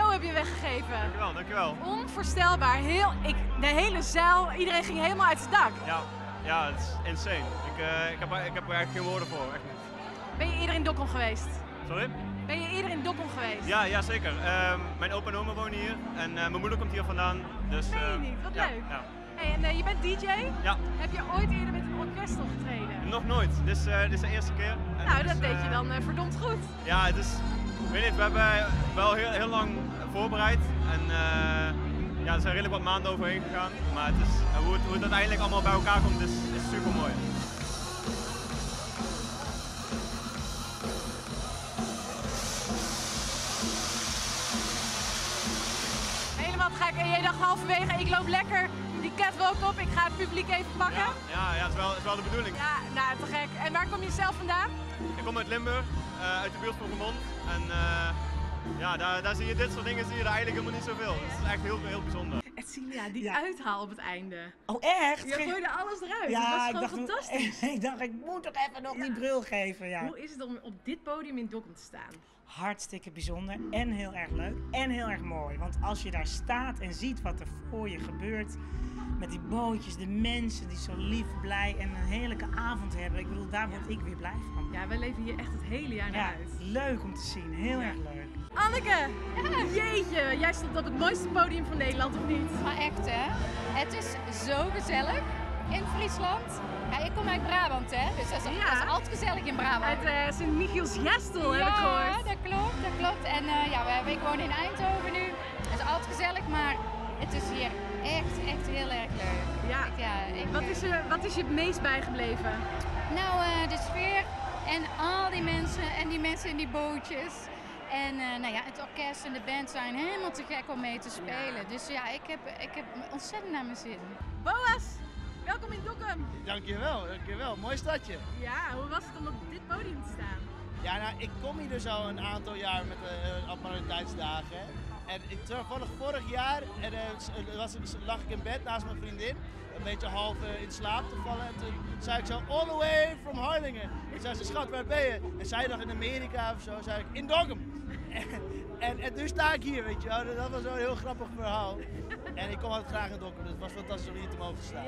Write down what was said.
show heb je weggegeven. Dankjewel, dankjewel. Onvoorstelbaar. Heel, ik, de hele zaal, iedereen ging helemaal uit zijn dak. Ja, ja, het is insane. Ik heb er eigenlijk geen woorden voor, echt niet. Ben je eerder in Dokkum geweest? Sorry? Ben je eerder in Dokkum geweest? Ja, ja zeker. Mijn opa en oma wonen hier en mijn moeder komt hier vandaan. Dus, Meen je niet? Wat ja, leuk. Ja. Hey, en je bent DJ? Ja. Heb je ooit eerder met een orkest opgetreden? Nog nooit. Dit is de eerste keer. En Nou, het dat is, deed je dan verdomd goed. Ja, het is, ik weet niet, we hebben wel heel, heel lang voorbereid en ja, er zijn redelijk wat maanden overheen gegaan. Maar hoe het uiteindelijk allemaal bij elkaar komt is super mooi. Helemaal te gek. En jij dacht halverwege, ik loop lekker die catwalk op, ik ga het publiek even pakken. Ja, ja, ja, het is wel de bedoeling. Ja, nou te gek. En waar kom je zelf vandaan? Ik kom uit Limburg, uit de buurt van Roermond. En ja, daar zie je dit soort dingen zie je daar eigenlijk helemaal niet zoveel. Dus het is echt heel, heel bijzonder. Edsilia, die uithaal op het einde. Oh echt? Je gooide alles eruit. Ja, dat was ik gewoon dacht, fantastisch. Ik dacht, ik moet toch even nog die brul geven. Ja. Hoe is het om op dit podium in Dokkum te staan? Hartstikke bijzonder en heel erg leuk en heel erg mooi. Want als je daar staat en ziet wat er voor je gebeurt, met die bootjes, de mensen die zo lief, blij en een heerlijke avond hebben. Daar word ik weer blij van. Ja, wij leven hier echt het hele jaar naar Ja, uit. leuk om te zien, heel erg leuk. Anneke, jeetje, jij stond op het mooiste podium van Nederland, of niet? Maar echt hè, het is zo gezellig in Friesland. Ja, ik kom uit Brabant hè, dus dat is altijd gezellig in Brabant. Uit Sint-Michielsgestel heb ik Ja, gehoord. dat klopt, dat klopt. En ja, ik woon in Eindhoven nu. Het is altijd gezellig, maar het is hier echt, echt heel erg leuk. Echt, ja, ik, Wat is je het meest bijgebleven? De sfeer en al die mensen en die mensen in die bootjes. En het orkest en de band zijn helemaal te gek om mee te spelen. Dus ja, ik heb ontzettend naar mijn zin. Boas, welkom in Dokkum. Dankjewel, dankjewel. Mooi stadje. Ja, hoe was het om op dit podium te staan? Ja, ik kom hier dus al een aantal jaar met de Admiraliteitsdagen. En ik, toevallig vorig jaar en lag ik in bed naast mijn vriendin. Een beetje half in slaap te vallen. En toen zei ik zo, all the way from Harlingen. En zei ze, schat, waar ben je? En zij dacht in Amerika of zo, zei ik, in Dokkum. En nu sta ik hier, weet je wel. Dat was wel een heel grappig verhaal. En ik kom altijd graag in Dokkum, dus het was fantastisch om hier te mogen staan.